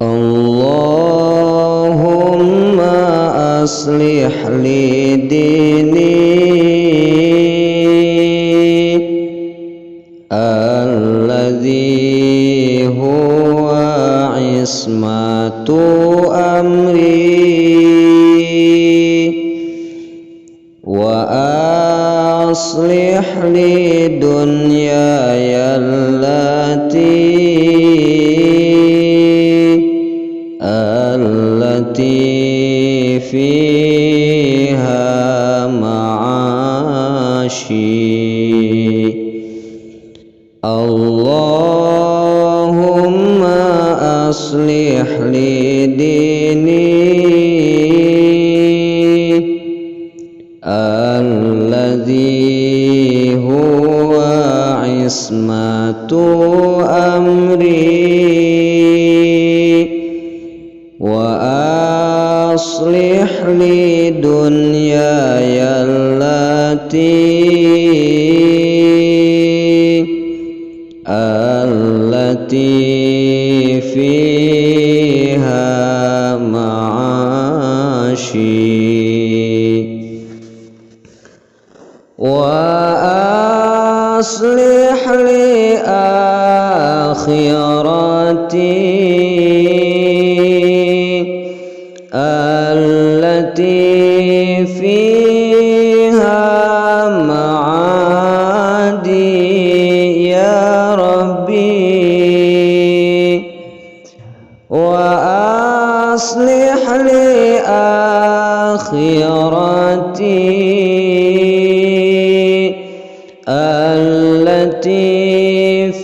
Allahumma aslih li dini alladzi huwa ismatu amri wa aslih li dunyaya allati fiha ma'ashi. Allahumma aslih li dini alladzi huwa ismatu amri wa aslih li dunyaya allati fiha ma'ashi wa aslih li akhirati allati fiha ma'adi ya Rabbi wa aslih li akhirati allati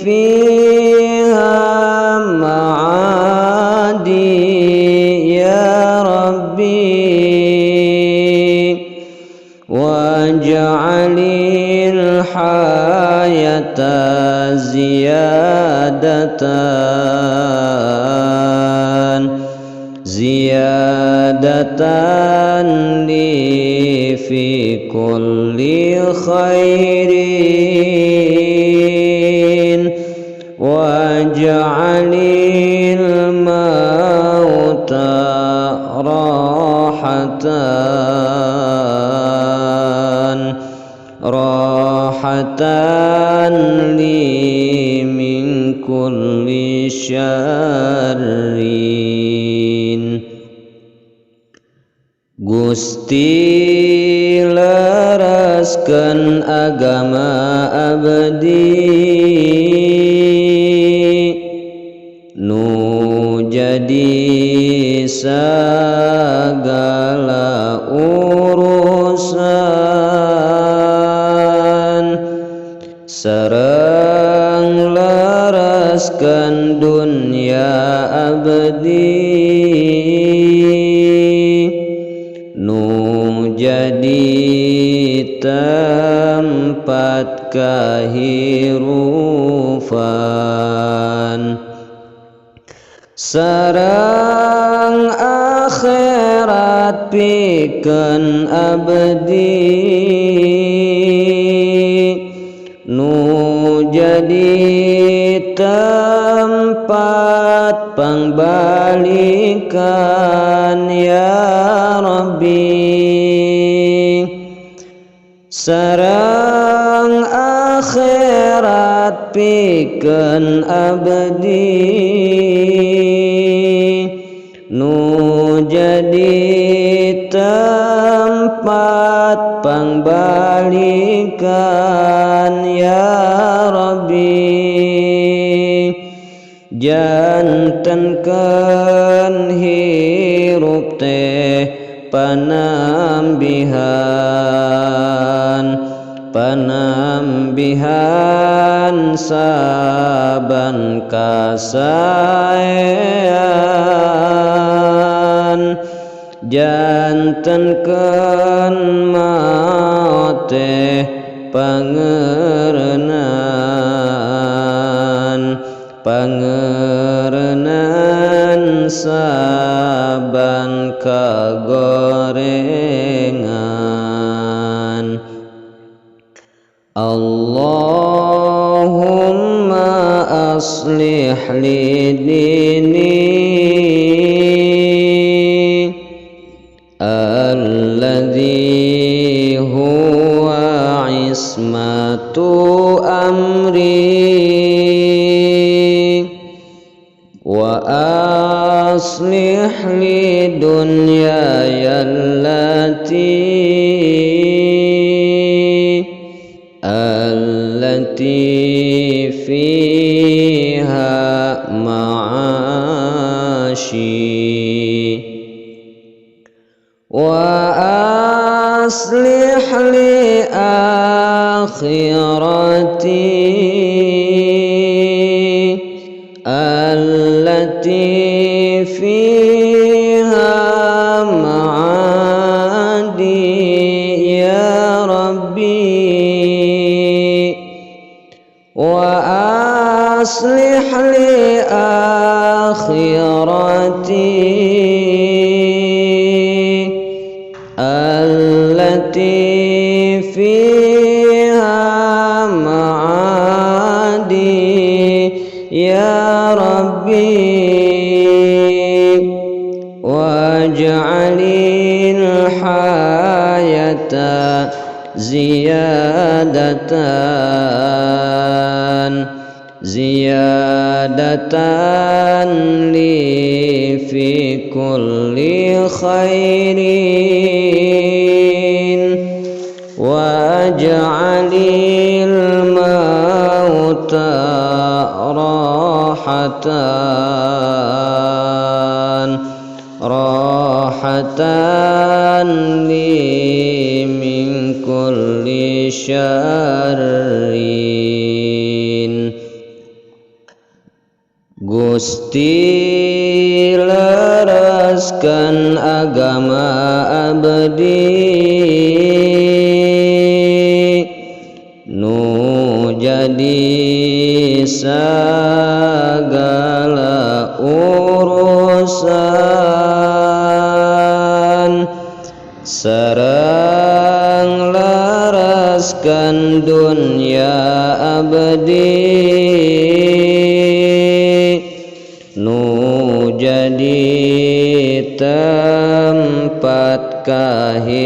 fiha ma'adi ya Rabbi waj'alil hayata ziyadatan li fi kulli khairin waj'alil mauta rahatan li min kulli syarrin. Gusti leraskeun agama abdi nu jadi sagala urusan sareng leraskeun dunya abdi nu jadi tempat kahirupan sareng akhirat pikeun abdi nu jadi tempat pangbalikan ya Rabbi sareng akhirat pikeun abdi nu jadi tempat pangbalikan ya Rabbi jantenkeun hirup teh panambihan saban kasaean jantenkeun maot teh pangerenan saban kagorengan. Allahumma aslih li dini الذي هو عصمة أمري وأصلح لي دنياي التي فيها معاشي وأصلح لي آخرتي التي فيها معادي يا ربي وأصلح لي آخرتي التي فيها معادي يا ربي واجعل الحياة زيادة لي في كل خير واجعل الموت راحة لي من كل شر. Gusti lereskan agama abdi nu jadi segala urusan sareng lereskan dunia abdi nu jadi tempat kahirupan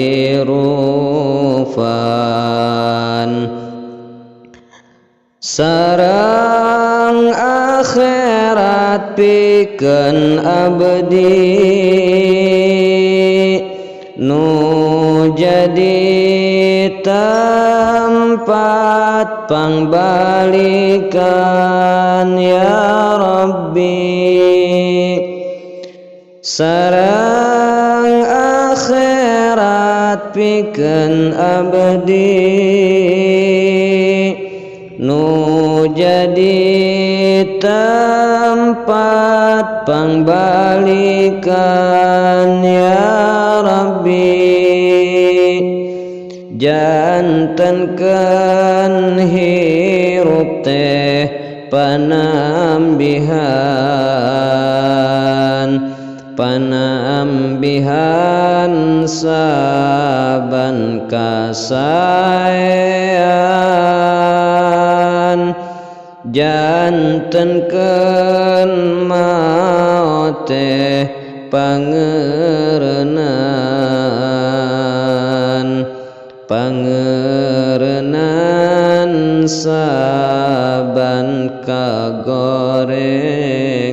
sareng akhirat pikeun abdi nu jadi tempat pangbalikan ya Rabbi sareng akhirat pikeun abdi nu jadi tempat pangbalikan ya Rabbi jantenkeun hirup teh panambihan saban kasaean jantenkeun maot teh pangerenan saban kagorengan.